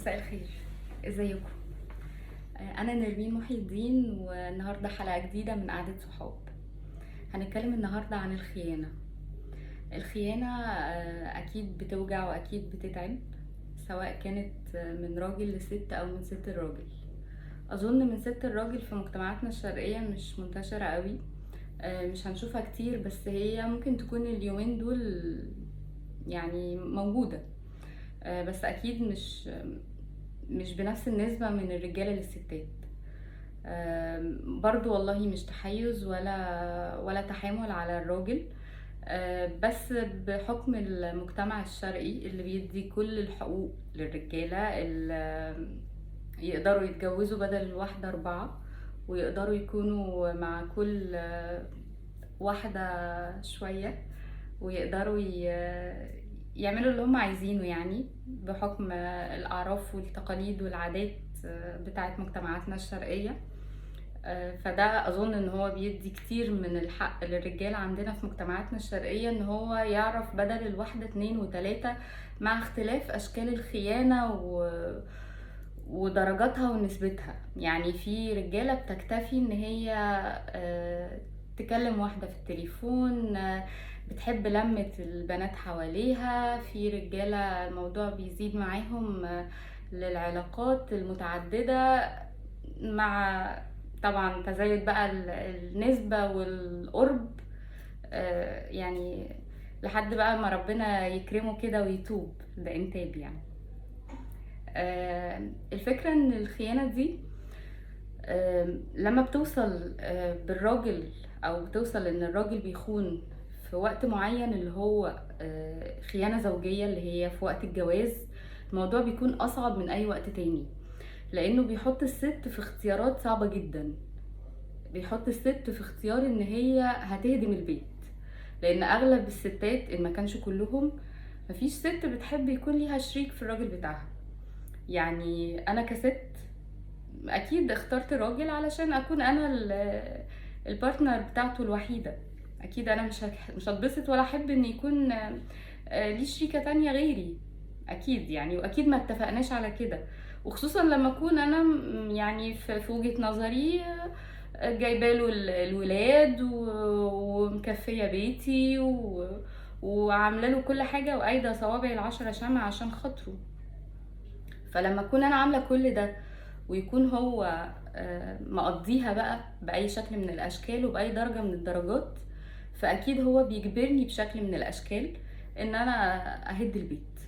مساء الخير، ازيكم؟ انا نرمين محي الدين، والنهارده حلقة جديدة من قعدة صحاب. هنتكلم النهارده عن الخيانة. الخيانة اكيد بتوجع واكيد بتتعب، سواء كانت من راجل لست او من ست الراجل. اظن من ست الراجل في مجتمعاتنا الشرقية مش منتشرة قوي، مش هنشوفها كتير، بس هي ممكن تكون اليومين دول يعني موجودة، بس اكيد مش بنفس النسبة من الرجالة للستات. برضو والله مش تحيز ولا تحامل على الراجل، بس بحكم المجتمع الشرقي اللي بيدي كل الحقوق للرجالة، اللي يقدروا يتجوزوا بدل الواحدة 4، ويقدروا يكونوا مع كل واحدة شوية، ويقدروا يعملوا اللي هم عايزينه، يعني بحكم الأعراف والتقاليد والعادات بتاعت مجتمعاتنا الشرقية. فده أظن إن هو بيدي كتير من الحق للرجال عندنا في مجتمعاتنا الشرقية إن هو يعرف بدل الواحدة 2 و3، مع اختلاف أشكال الخيانة ودرجاتها ونسبتها. يعني في رجالة بتكتفي إن هي تكلم واحدة في التليفون، بتحب لمة البنات حواليها. في رجالة الموضوع بيزيد معاهم للعلاقات المتعددة، مع طبعا تزايد بقى النسبة والقرب، يعني لحد بقى ما ربنا يكرمه كده ويتوب، ده انتاب يعني. الفكرة ان الخيانة دي لما بتوصل بالراجل، او بتوصل ان الراجل بيخون في وقت معين اللي هو خيانة زوجية اللي هي في وقت الجواز، الموضوع بيكون أصعب من أي وقت تاني، لأنه بيحط الست في اختيارات صعبة جدا. بيحط الست في اختيار إن هي هتهدم البيت، لأن أغلب الستات إن ما كانش كلهم، مفيش ست بتحب يكون ليها شريك في الراجل بتاعها. يعني أنا كست أكيد اخترت راجل علشان أكون أنا ال partner بتاعته الوحيدة. اكيد انا مش هتبسط ولا احب ان يكون ليه شريكة تانية غيري، اكيد يعني، واكيد ما اتفقناش على كده. وخصوصا لما اكون انا يعني في وجهة نظري جايباله الولاد ومكفية بيتي وعامله له كل حاجة، وقايده صوابعي 10 شمع عشان خاطره. فلما اكون انا عامله كل ده ويكون هو مقضيها بقى بأي شكل من الأشكال وبأي درجة من الدرجات، فأكيد هو بيجبرني بشكل من الأشكال إن أنا أهد البيت.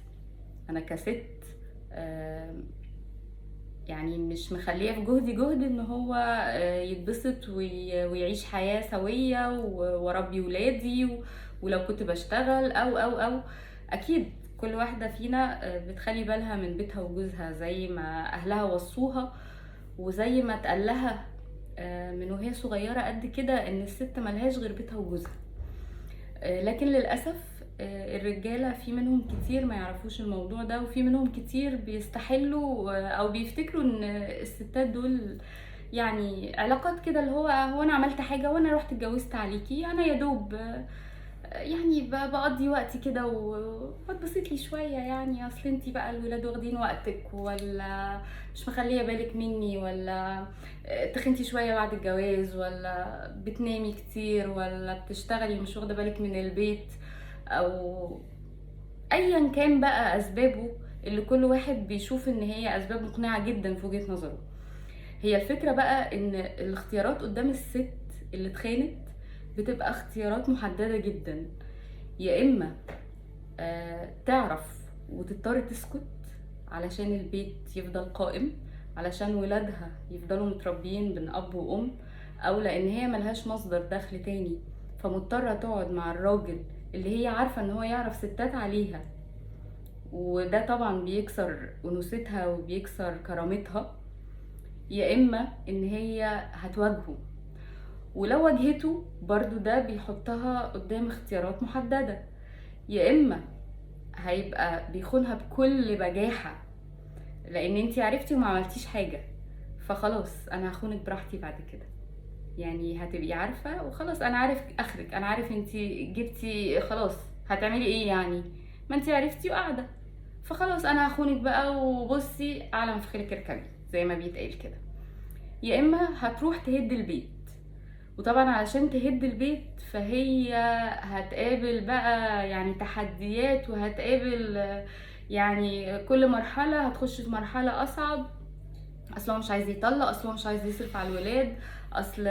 أنا كست يعني مش مخليه في جهدي جهد إن هو يتبسط ويعيش حياة سوية وأربي ولادي، ولو كنت بشتغل أو أو أو أكيد كل واحدة فينا بتخلي بالها من بيتها وجوزها زي ما أهلها وصوها، وزي ما اتقال لها من وهي صغيرة قد كده إن الست ملهاش غير بيتها وجوزها. لكن للأسف الرجالة في منهم كتير ما يعرفوش الموضوع ده، وفي منهم كتير بيستحلوا أو بيفتكروا إن الستات دول يعني علاقات كده، اللي هو أنا عملت حاجة وأنا رحت اتجوزت عليكي، أنا يا دوب يعني بقضي وقتي كده واتبسط لي شوية، يعني اصل انتي بقى الولاد واخدين وقتك، ولا مش مخلية بالك مني، ولا تخنتي شوية بعد الجواز، ولا بتنامي كتير، ولا بتشتغلي مش واخدة بالك من البيت، او ايا كان بقى اسبابه اللي كل واحد بيشوف ان هي اسباب مقنعة جدا في وجهة نظره. هي الفكرة بقى ان الاختيارات قدام الست اللي اتخانت بتبقى اختيارات محددة جدا، يا إما تعرف وتضطر تسكت علشان البيت يفضل قائم، علشان ولادها يفضلوا متربيين بين أب وأم، أو لأن هي ملهاش مصدر دخل تاني فمضطرة تقعد مع الراجل اللي هي عارفة إن هو يعرف ستات عليها، وده طبعا بيكسر أنوثتها وبيكسر كرامتها. يا إما إن هي هتواجهه، ولو واجهته برضو ده بيحطها قدام اختيارات محددة، يا إما هيبقى بيخونها بكل بجاحة لأن انتي عرفتي وما عملتيش حاجة، فخلاص أنا هخونك براحتي بعد كده، يعني هتبقي عارفة وخلاص أنا عارف آخرك، أنا عارف انتي جبتي، خلاص هتعملي إيه يعني، ما انتي عرفتي وقاعدة. فخلاص انا هخونك بقى وبصي اعلى ما في خيلك اركبي زي ما بيتقال كده. يا اما هتروح تهد البيت، وطبعا علشان تهد البيت فهي هتقابل بقى يعني تحديات، وهتقابل يعني كل مرحلة هتخش في مرحلة أصعب. أصل هو مش عايز يطلق، أصل هو مش عايز يصرف على الولاد، أصل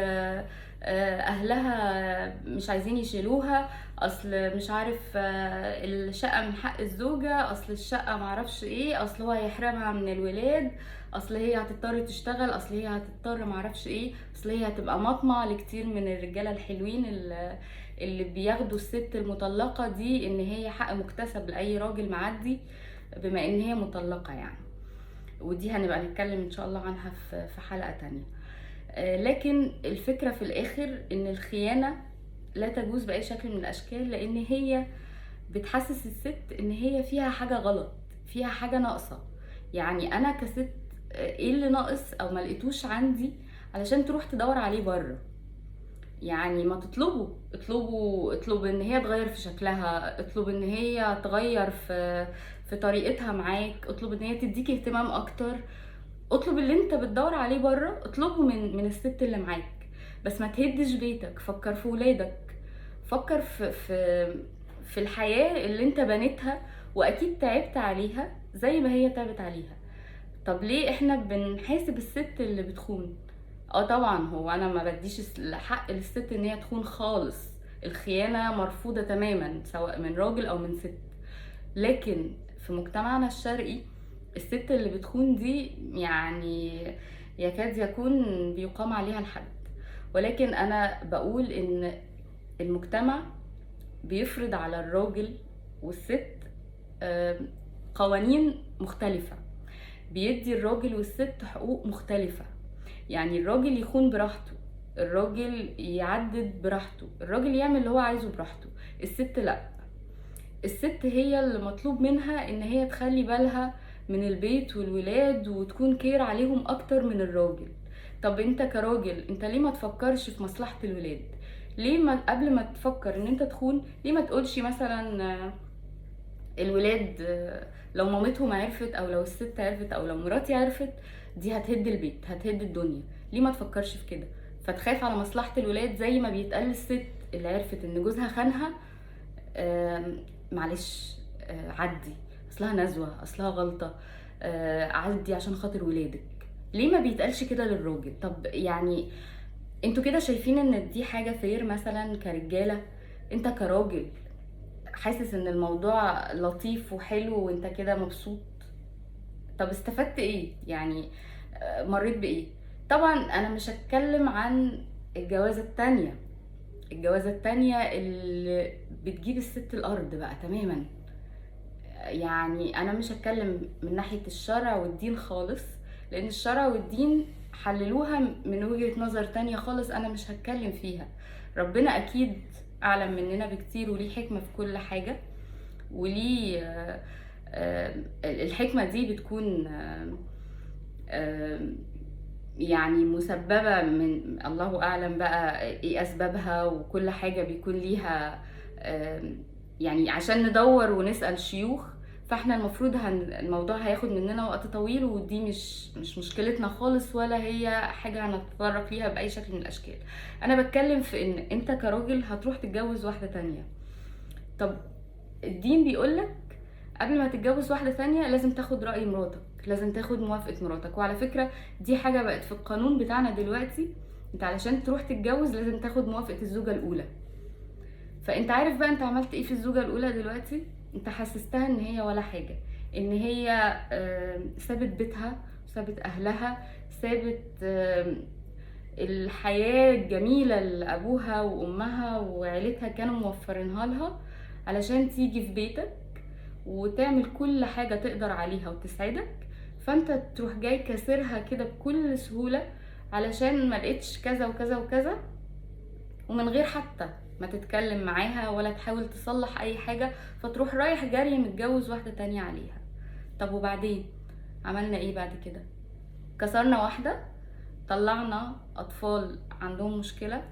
أهلها مش عايزين يشيلوها، أصل مش عارف الشقة من حق الزوجة، أصل الشقة معرفش إيه، أصل هو هيحرمها من الولاد، أصل هي هتضطر تشتغل، أصل هي هتضطر معرفش إيه، أصل هي هتبقى مطمع لكتير من الرجالة الحلوين اللي بياخدوا الست المطلقة دي إن هي حق مكتسب لأي راجل معدي بما إن هي مطلقة يعني. ودي هنبقى نتكلم إن شاء الله عنها في حلقة تانية. لكن الفكرة في الآخر إن الخيانة لا تجوز بأي شكل من الأشكال، لأن هي بتحسس الست إن هي فيها حاجة غلط، فيها حاجة ناقصة. يعني أنا كست إيه اللي ناقص أو ما لقيتوش عندي علشان تروح تدور عليه بره؟ يعني ما تطلبوا، اطلب ان هي تغير في شكلها، اطلب ان هي تغير في طريقتها معاك، اطلب ان هي تديك اهتمام اكتر، اطلب اللي انت بتدور عليه بره اطلبه من الست اللي معاك، بس ما تهدش بيتك. فكر في ولادك، فكر في في في الحياة اللي انت بنيتها واكيد تعبت عليها زي ما هي تعبت عليها. طب ليه احنا بنحاسب الست اللي بتخون؟ طبعا هو انا ما بديش الحق للست ان هي تخون خالص، الخيانة مرفوضة تماما سواء من راجل او من ست، لكن في مجتمعنا الشرقي الست اللي بتخون دي يعني يكاد يكون بيقام عليها الحد. ولكن انا بقول ان المجتمع بيفرض على الراجل والست قوانين مختلفة، بيدي الراجل والست حقوق مختلفة. يعني الراجل يخون براحته، الراجل يعدد براحته، الراجل يعمل اللي هو عايزه براحته، الست لا. الست هي اللي مطلوب منها ان هي تخلي بالها من البيت والولاد وتكون كير عليهم اكتر من الراجل. طب انت كراجل انت ليه ما تفكرش في مصلحة الولاد؟ ليه ما قبل ما تفكر ان انت تخون ليه ما تقولش مثلا الولاد لو مامتهم عرفت او لو الست عرفت او لو مراتي عرفت دي هتهد البيت، هتهد الدنيا؟ ليه ما تفكرش في كده؟ فتخاف على مصلحة الولاد زي ما بيتقال للست اللي عرفت ان جوزها خانها معلش عدي، اصلها نزوة، اصلها غلطة، عدي عشان خاطر ولادك. ليه ما بيتقالش كده للراجل؟ طب يعني انتوا كده شايفين ان دي حاجة fair مثلا كرجالة؟ انت كراجل حاسس ان الموضوع لطيف وحلو وانت كده مبسوط، طب استفدت ايه؟ يعني مريت بايه؟ طبعا انا مش هتكلم عن الجوازة التانية، الجوازة التانية اللي بتجيب الست الارض بقى تماما. يعني انا مش هتكلم من ناحية الشرع والدين خالص، لان الشرع والدين حللوها من وجهة نظر تانية خالص، انا مش هتكلم فيها. ربنا اكيد اعلم مننا بكتير وليه حكمة في كل حاجة، وليه الحكمة دي بتكون يعني مسببة من الله أعلم بقى إيه أسبابها، وكل حاجة بيكون ليها يعني عشان ندور ونسأل شيوخ، فاحنا المفروض الموضوع هياخد مننا وقت طويل، ودي مش مشكلتنا خالص ولا هي حاجة هنتطرق ليها بأي شكل من الأشكال. أنا بتكلم في إن أنت كراجل هتروح تتجوز واحدة تانية. طب الدين بيقولك قبل ما تتجوز واحدة تانية لازم تاخد رأي مراتك، لازم تاخد موافقة مراتك. وعلى فكرة دي حاجة بقت في القانون بتاعنا دلوقتي، انت علشان تروح تتجوز لازم تاخد موافقة الزوجة الأولى. فانت عارف بقى انت عملت ايه في الزوجة الأولى دلوقتي؟ انت حسستها ان هي ولا حاجة، ان هي سابت بيتها، سابت أهلها، سابت الحياة الجميلة اللي أبوها وأمها وعيلتها كانوا موفرينها لها علشان تيجي في بيتك وتعمل كل حاجة تقدر عليها وتسعدك. فانت تروح جاي كسرها كده بكل سهولة علشان ما لقيتش كذا وكذا وكذا، ومن غير حتى ما تتكلم معاها ولا تحاول تصلح اي حاجة، فتروح رايح جري متجوز واحدة تانية عليها. طب وبعدين عملنا ايه بعد كده؟ كسرنا واحدة، طلعنا اطفال عندهم مشكلة.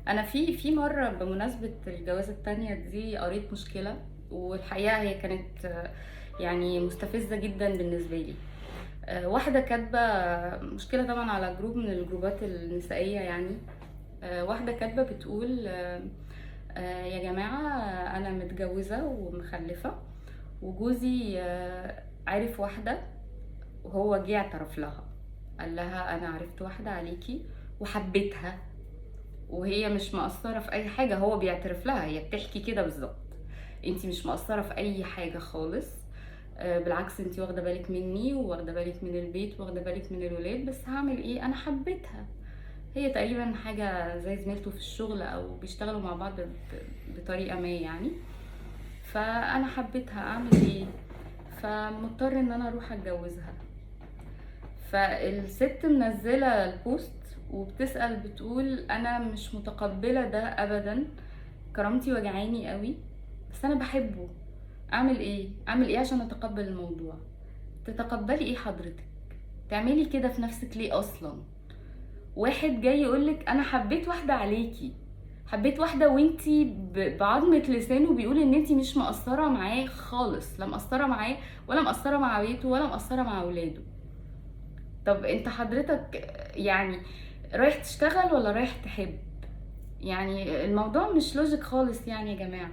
انا في مرة بمناسبة الجوازة التانية دي قريت مشكلة، والحقيقة هي كانت يعني مستفزة جدا بالنسبة لي. واحدة كاتبه مشكلة طبعا على group من الجروبات النسائية، يعني واحدة كاتبه بتقول يا جماعة، انا متجوزة ومخلفه، وجوزي عرف واحدة، وهو جه اعترف لها، قال لها انا عرفت واحدة عليكي وحبيتها، وهي مش مقصرة في اي حاجة. هو بيعترف لها، هي بتحكي كده بالظبط، انتي مش مقصرة في اي حاجة خالص، بالعكس انتي واخده بالك مني وواخده بالك من البيت واخده بالك من الولاد، بس هعمل ايه، انا حبيتها. هي تقريبا حاجة زي زميلته في الشغل او بيشتغلوا مع بعض بطريقة ما يعني، فانا حبيتها، اعمل ايه، فمضطر ان انا اروح اتجوزها. فالست منزله ال post وبتسأل، بتقول انا مش متقبله ده ابدا، كرامتي وجعاني قوي، بس انا بحبه، اعمل ايه، اعمل ايه عشان اتقبل الموضوع؟ تتقبلي ايه حضرتك؟ تعملي كده في نفسك ليه اصلا؟ واحد جاي يقولك انا حبيت واحدة عليكي، حبيت واحدة وانتي بعظمة لسانه بيقول ان انتي مش مقصرة معاه خالص، لا مقصرة معاه ولا مقصرة مع بيته ولا مقصرة مع اولاده. طب انت حضرتك يعني رايح تشتغل ولا رايح تحب؟ يعني الموضوع مش logic خالص يعني يا جماعة.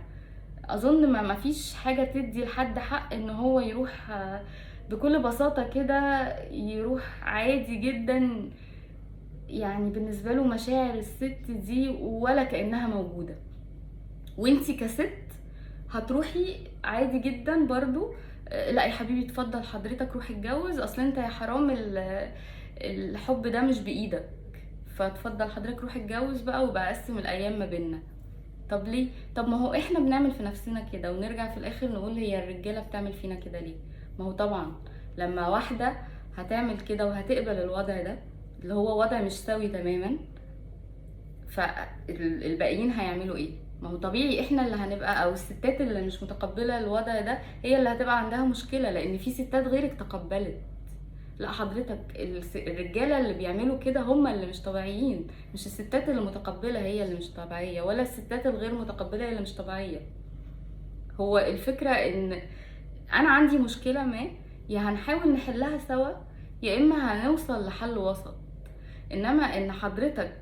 اظن ما فيش حاجة تدي لحد حق ان هو يروح بكل بساطة كده، يروح عادي جدا، يعني بالنسبة له مشاعر الست دي ولا كأنها موجودة. وانتي كست هتروحي عادي جدا برضو، لا يا حبيبي اتفضل حضرتك روح اتجوز، اصل انت يا حرام الحب ده مش بايدك، فاتفضل حضرتك روح اتجوز بقى وبقى قسم الايام ما بينا. طب ليه؟ طب ما هو احنا بنعمل في نفسنا كده، ونرجع في الاخر نقول هي الرجالة بتعمل فينا كده ليه؟ ما هو طبعا لما واحدة هتعمل كده وهتقبل الوضع ده اللي هو وضع مش سوي تماما، فالباقيين هيعملوا ايه؟ ما هو طبيعي احنا اللي هنبقى، او الستات اللي مش متقبله الوضع ده هي اللي هتبقى عندها مشكلة، لان في ستات غيرك تقبلت. لا حضرتك، الرجالة اللي بيعملوا كده هم اللي مش طبيعيين، مش الستات اللي متقبله هي اللي مش طبيعية، ولا الستات الغير متقبله هي اللي مش طبيعية. هو الفكرة ان انا عندي مشكلة ما، يا هنحاول نحلها سوا يا اما هنوصل لحل وسط. انما ان حضرتك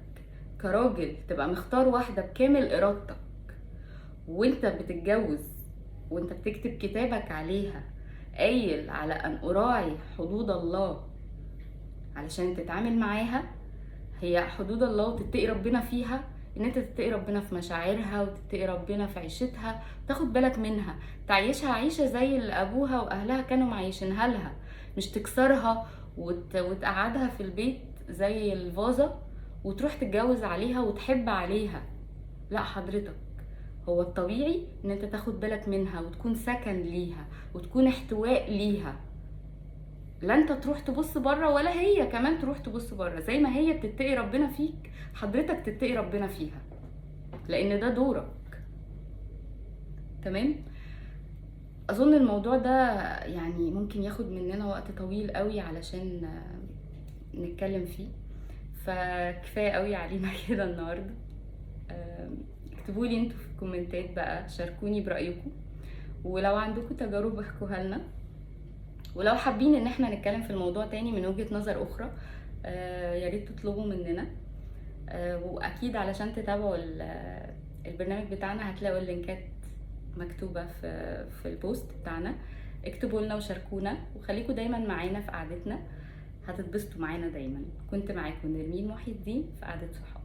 كراجل تبقى مختار واحدة بكامل ارادتك وانت بتتجوز وانت بتكتب كتابك عليها قايل على ان اراعي حدود الله علشان تتعامل معاها، هي حدود الله وتتقي ربنا فيها، ان انت تتقي ربنا في مشاعرها وتتقي ربنا في عيشتها، تاخد بالك منها، تعيشها عيشة زي اللي ابوها واهلها كانوا معيشينها لها، مش تكسرها وتقعدها في البيت زي الفازة وتروح تتجوز عليها وتحب عليها. لا حضرتك، هو الطبيعي ان انت تاخد بالك منها وتكون سكن ليها وتكون احتواء ليها، لا انت تروح تبص بره ولا هي كمان تروح تبص بره. زي ما هي بتتقي ربنا فيك حضرتك تتقي ربنا فيها، لان ده دورك. تمام؟ اظن الموضوع ده يعني ممكن ياخد مننا وقت طويل قوي علشان نتكلم فيه، فكفايه قوي علينا كده النهارده. اكتبوا لي انتوا في الكومنتات بقى، شاركوني برأيكم، ولو عندكم تجارب احكوها لنا، ولو حابين ان احنا نتكلم في الموضوع تاني من وجهة نظر اخرى يا ريت تطلبوا مننا. واكيد علشان تتابعوا البرنامج بتاعنا هتلاقوا اللينكات مكتوبة في ال post بتاعنا. اكتبوا لنا وشاركونا، وخليكم دايما معانا في قعدتنا، هتتبسطوا معانا دايما. كنت معاكم نرمين محي الدين في قعدة صحاب.